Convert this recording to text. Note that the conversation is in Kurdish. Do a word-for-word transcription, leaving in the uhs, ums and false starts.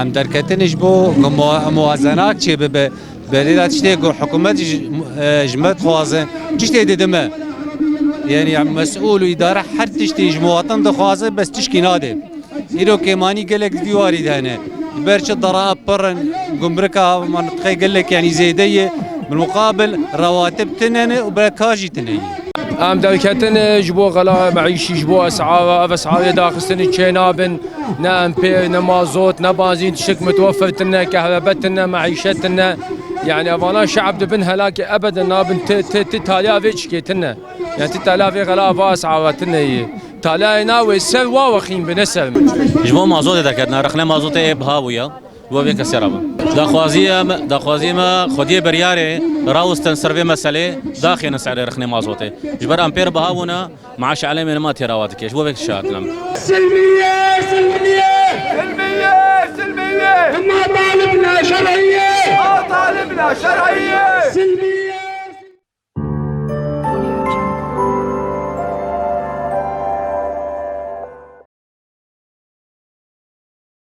Em derketin ji bo ku mu-, muwazenak çêbibe. Belê de tiştê ku hikûmet ji, e, ji me dixwaze, tiştê didime. Yanî em mesûl û îdare her tiştî ji muwatin dixwaze, bes tişkî nade. Îro kêmanî gelek di vî warî de hene. Ji ber çi deraib pir in, gumrika mantixê gelek, yanî zêde ye, bi muqabil rewatib tune ne û bereka jî tune ye. Em derketin ji bo xela meîşî, ji bo esara, ev esarê daxistinê çênabin. Ne empêr, ne mazot, ne benzîn, tiştek mitwefir tine, kehrebe tine, meîşet tine. Yanî evana şe'b dibin helakê ebeden nabin, ti, ti, ti taliya vê çikê tine. Yanî ti taliya vê xela ava esara tine yê. Taliyayê na wê ser wa wexîn bi, ne ser min. Ji bo mazotê derketina, rexne mazotê ê biha bûya. Ji bo vê kesê re bû. Daxwaziyê me, daxwaziyê me xwediyê biryarê rawestin ser vê meselê, daxînin serê rexnê mazotê. Ji ber empêr biha bûne, maaş elemê me têrawa dike. Ji bo vê şahidim. Silmiye, silmiye. Silmiye, silmiye. Ma talibna şer'iye. Ma talibna şer'iye.